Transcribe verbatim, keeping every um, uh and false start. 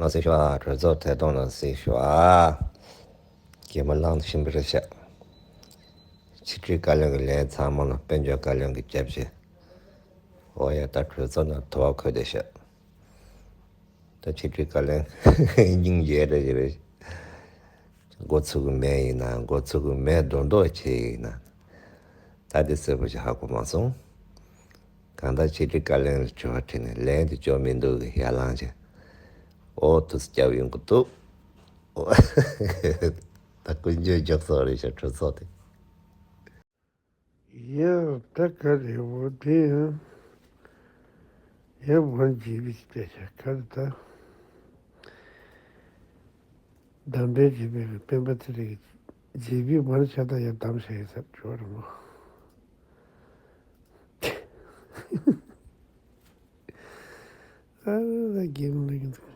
ལ་སྲིད་ཤོག་གྲོས་ཚོགས་ཐད་གཏོང་ལ་སྲིད་ཤོག་གད་མོ་ལངས་ཤིང་པི་རེ་ཤག་ཕྱི་དྲིལ་བཀའ་བློན་གྱི་ལན་ཚང་མ་ལ་དཔལ་འབྱོར་བཀའ་བློན་གྱི་རྒྱབ་ཆེ། འོ་ཡ། ད་གྲོས་ཚོགས་ནང་དུ་བ་འཁོད་བསྡད་ཤག་ད་ཕྱི་དྲིལ་བཀའ་བློན་སྙིང་རྗེ་རེ་ཞིག་རེད། འགོ་ཚུགས་ཀྱི་མེད་ཡིན་ན། འགོ་ཚུགས་ཀྱི་མེད་མདོག་མདོག་བྱས་ཡིན་ན། ད་དེ་གསལ་པོ་ཞིག་ཧ་གོ་མ་སོང་། གང་ལྟར་ཕྱི་དྲིལ་བཀའ་བློན་ལ་དྲི་བ་དྲིས་ནས་ལན་དེ་ཅོག་མི་འདུག་གི་ཡར་ལངས་བྱས། ཨོ་དུས་སྐྱབས་ཡོང་གི་འདུག་ཨོ། ད་ཀུན་སྤྱོད་འཇོག་སོགས་རེད་ཤག་གྲོས་ཚོགས་དེ། ཡ། ད་ག་རེ་བོ་དེ་ཡང་། ཡང་ཝན་ཇི་བི་ཞིག་བལྟས་ཤག་ག་རེ་ད། གདམས་པའི་བརྒྱུད་པའི་སྤེན་པ་ཚེ་རིང་གི་ཇི་བི་ཝན་ཤ་ད་ཡང་གདམས་ཤག་ཡིན་ས་ཅོ་རེད་མོ། ཨ་ལ་ལ་རྒན་མོ་ལ་གི་འདུག